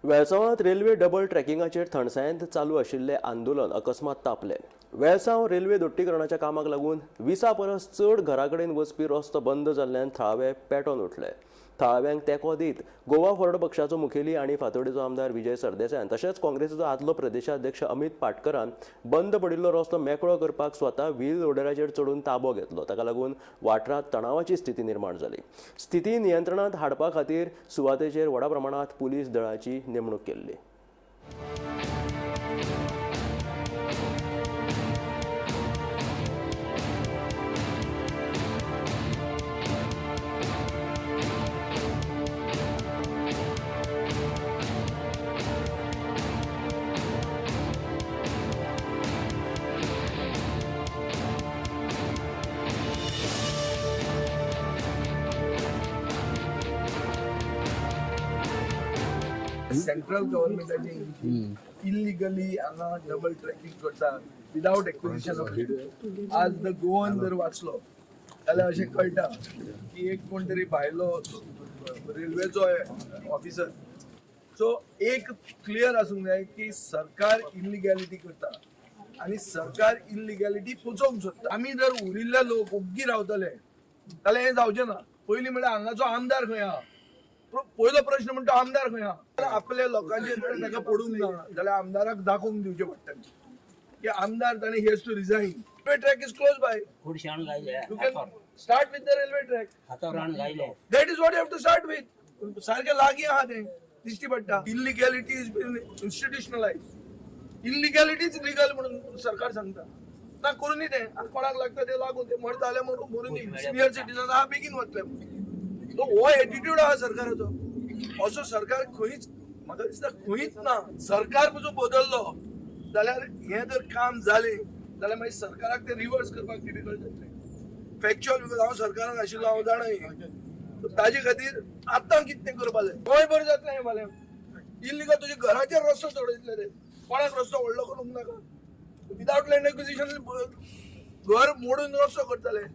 वेळसांवांत railway double ट्रॅकिंगाचेर थंडसायेंत चालू आशिल्लें आंदोलन अकस्मात तापलें. वेळसांव रेल्वे दोट्टीकरणाच्या कामाक लागून 20 परस चड घरा कडेन वचपी रस्तो बंद जाल्ल्यान थळावे पेटोवन उठले. थळाव्यांक तेंको दीत गोवा फॉरवर्ड पक्षाचो मुखेली आनी फातोर्डेचो आमदार विजय सरदेसायान तशेंच काँग्रेसीचो आदलो प्रदेशाध्यक्ष अमित पाटकरान बंद पडिल्लो रस्तो मेकळो करपाक स्वता व्हील लोडराचेर चडून ताबो घेतलो. ताका लागून वाठारांत तणावाची स्थिती निर्माण जाली. स्थिती नियंत्रणांत हाडपा खातीर सुवातेचेर व्हडा प्रमाणांत पुलीस दळाची नेमणूक केल्ली. सेंट्रल गव्हर्नमेंटाची इलिगली हांगा डबल ट्रॅकिंग करता विदावट एक्विजिशन ऑफ. आज the Goan जर वाचलो जाल्यार अशें कळटा की एक कोण तरी भायलो रेल्वेचो ऑफिसर. सो एक क्लियर आसूंक जाय की सरकार इलिगॅलिटी करता आनी सरकार इलिगॅलिटी पोचोवंक सोदता. आमी जर उरिल्ले लोक ओग्गी रावतले जाल्यार हें जावचें ना. पयलीं म्हळ्यार हांगाचो आमदार खंय आहा, पयलो प्रश्न म्हणटा आमदार खंय आहा. आपल्या लोकांचेर जर ताका पडूंक ना जाल्यार आमदाराक दाखोवन दिवचें पडटलें की आमदार ताणें he has to resign. Railway track is close by, खुडशाण गायले you can start with the railway track. हातावर आणून गायले. That is what you have to start with. सारकें लागीं आहा तें दिश्टी पडटा. Illegality is been institutionalise, illegality is legal म्हणून सरकार सांगता. ना करूं न्ही तें, आनी कोणाक लागता तें लागूं, ते मरता जाल्यार मरूं, मरूं न्ही. सिनियर सिटीजन आहा बेगीन वतले. सो हो एटिट्यूड आहा सरकाराचो. असो सरकार खंयच म्हाका दिसता खंयच ना. सरकार पसून बदललो जाल्यार हें जर काम जालें जाल्यार मागीर सरकाराक तें रिवर्स करपाक डिफिकल्ट जातलें. फॅक्च्युअल because हांव सरकारान आशिल्लो, हांव जाणा हें. So ताजे खातीर आतां कितें करपा जाय. गोंयभर जातलें हें फाल्यां. इल्लिगल तुज्या घराचेर रस्तो चडयतले ते. कोणाक रस्तो व्हडलो करूंक नाका. विदावट लँड एक्विजिशन घर मोडून रस्तो करतले,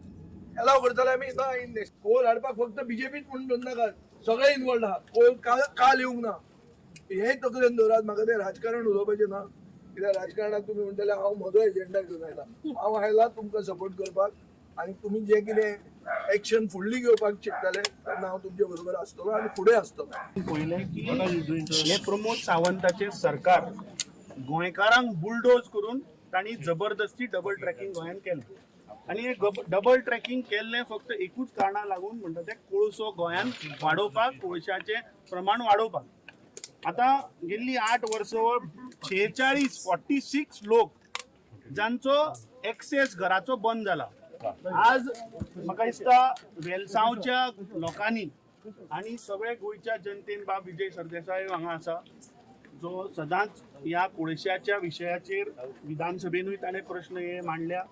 एलाव करतले आमी. ना इन कोल हाडपाक फक्त बीजेपीच म्हणून दवर नाका, सगळे इनवॉल्ड आहा. कोल काल येवंक ना हें तकलेन दवरात. म्हाका तें राजकारण उलोवपाचें ना, कित्याक राजकारणाक तुमी म्हणटले हांव म्हजो एजेंडा घेवन आयला. हांव आयला तुमकां सपोर्ट करपाक आनी तुमी जें कितें एक्शन फुडली घेवपाक चिंतताले तेन्ना हांव तुमचे बरोबर आसतलो आनी फुडें आसतलो. पळयलें की हे प्रमोद सावंताचे सरकार गोंयकारांक बुलडोज करून तांणी जबरदस्ती डबल ट्रॅकिंग गोंयांत केलें. आनी हे डबल ट्रॅकिंग केल्लें फक्त एकूच कारणा लागून, म्हणटा तें कोळसो गोंयांत वाडोवपाक, कोळशाचें प्रमाण वाडोवपाक. आतां गेल्ली 8 वर्सां 46 46 लोक जांचो एक्सेस घराचो बंद जाला. आज म्हाका दिसता वेलसांवच्या लोकांनी आनी सगळे गोंयच्या जनतेन बाब विजय सरदेसाय हांगा आसा, जो सदांच ह्या कोळशाच्या विशयाचेर विधानसभेनूय ताणें प्रश्न हे मांडल्या.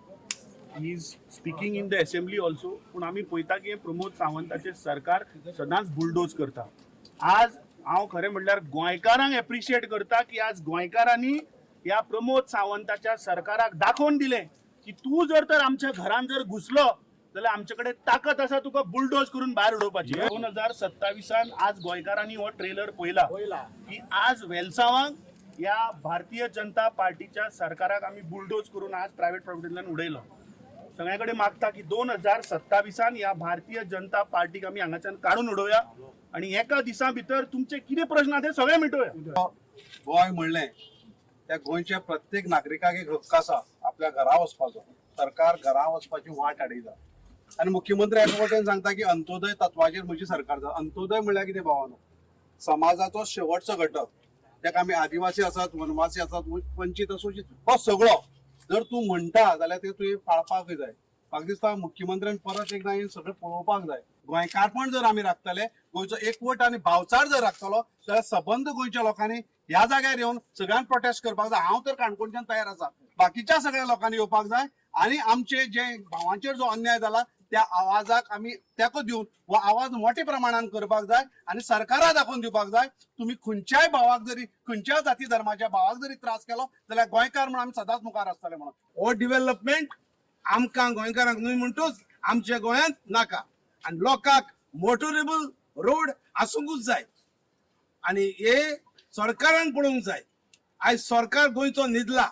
He is speaking in the assembly also. पूण आमी पळयता की प्रमोद सावंताचें सरकार सदांच बुलडोज करता. आज हांव खरें म्हणल्यार गोंयकारांक एप्रिशिएट करता की आज गोंयकारांनी ह्या प्रमोद सावंताच्या सरकाराक दाखोवन दिलें की तूं जर तर आमच्या घरान जर घुसलो जाल्यार आमचे कडेन ताकद आसा तुका बुलडोज करून भायर उडोवपाची. 2027 आज गोंयकारांनी हो ट्रेलर पळयला की आज वेलसांवांक ह्या भारतीय जनता पार्टीच्या सरकाराक आमी बुलडोज करून आज प्रायव्हेट प्रॉपर्टींतल्यान उडयलो. सगळ्या कडेन मागता की 2027 ह्या भारतीय जनता पार्टीक आमी हांगाच्यान काडून उडोवया आनी एका दिसा भितर तुमचे कितें प्रश्न आहा ते सगळे मिटोवया. गोंय म्हणलें त्या गोंयच्या प्रत्येक नागरिकाक एक हक्क आसा आपल्या घरा वचपाचो. सरकार घरा वचपाची वाट आडयता आनी मुख्यमंत्री एका वटेन सांगता की अंत्योदय तत्वाचेर म्हजी सरकार जाता. अंत्योदय म्हणल्यार कितें भावानो? समाजाचो शेवटचो घटक, ताका आमी आदिवासी आसात, वनवासी आसात, वंचीत शोशीत, हो सगळो जर तूं म्हणटा जाल्यार ते तुवें पाळपाक जाय. म्हाका दिसता मुख्यमंत्र्यान परत एकदां हें सगळें पळोवपाक जाय. गोंयकारपण जर आमी राखतले, गोंयचो एकवट आनी भावचार जर राखतलो जाल्यार सबंद गोंयच्या लोकांनी ह्या जाग्यार येवन सगळ्यांक प्रोटेस्ट करपाक जाय. हांव तर काणकोणच्यान तयार आसा, बाकीच्या सगळ्या लोकांनी येवपाक जाय आनी आमचे जे भावांचेर जो अन्याय जाला त्या आवाजाक आमी तेंको दिवन हो आवाज मोठ्या प्रमाणान करपाक जाय आनी सरकारा दाखोवन दिवपाक जाय तुमी खंयच्याय भावाक जरी, खंयच्याय जाती धर्माच्या भावाक जरी त्रास केलो जाल्यार गोंयकार म्हणून आमी सदांच मुखार आसतले म्हणून. हो डेव्हलपमेंट आमकां गोंयकारांक न्हय म्हणटूच आमच्या गोंयांत नाका. आनी लोकांक मोटरेबल रोड आसूंकूच जाय. आनी हे सरकारान पळोवंक जाय. आयज सरकार गोंयचो न्हिदला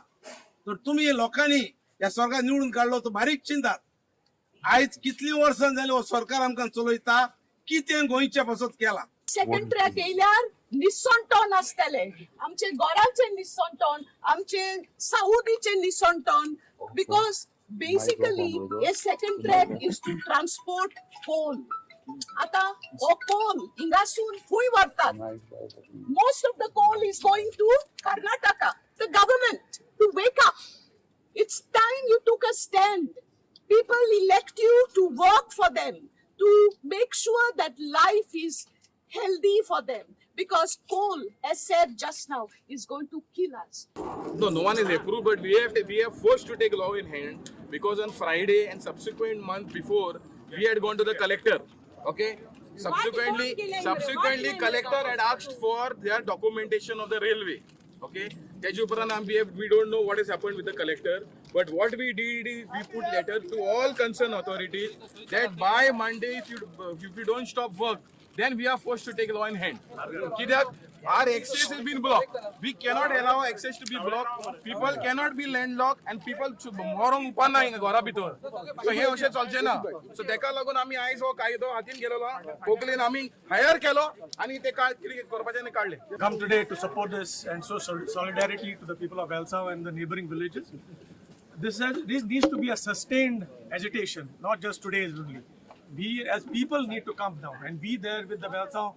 तर तुमी लोकांनी ह्या सरकार निवडून काडलो तो बारीक चिंतात. आयज कितलीं वर्सां जाली हो सरकार आमकां चलयता, कितें गोंयच्या पासत केला? सेकंड ट्रॅक येयल्यार निसणटोन आसतले आमचे गोराचे, निसणटोन आमचे साऊदीचे निसणटोन, because basically hey second track is to transport coal. आता हो कोल हिंगासून खंय व्हरतात? Most of the coal is going to Karnataka. The government to wake up. It's time you took a stand. People elect you to work for them, to make sure that life is healthy for them. Because coal, as said just now, is going to kill us. No, no one is approved, but we have forced to take law in hand because on Friday and subsequent month before we had gone to the collector. Okay. Subsequently, subsequently collector had asked for their documentation of the railway. Okay. तेजे उपरांत आमी we don't know what has happened with the collector, but what we did is we put letter to all concerned authorities that by Monday, if you don't stop work, then we are forced to take law in hand. कित्याक our access has been blocked. We cannot allow access to be blocked. People cannot be landlocked and people मरोंक उपाय ना हिंगा घरा भितर. So हे अशें चलचें ना. सो तेका लागून आमी आयज हो कायदो हातीन गेलेलो कोंकणीन आमी हायर केलो आनी ते कितें करपाचें तें काडलें. Come today to support this and show solidarity to the people of Velsao and the neighboring villages. This needs to be a sustained agitation, not just today's only. We as people need to come down and be there with the Velsao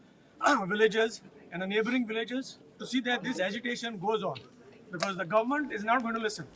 villagers and the neighboring villages to see that this agitation goes on, because the government is not going to listen.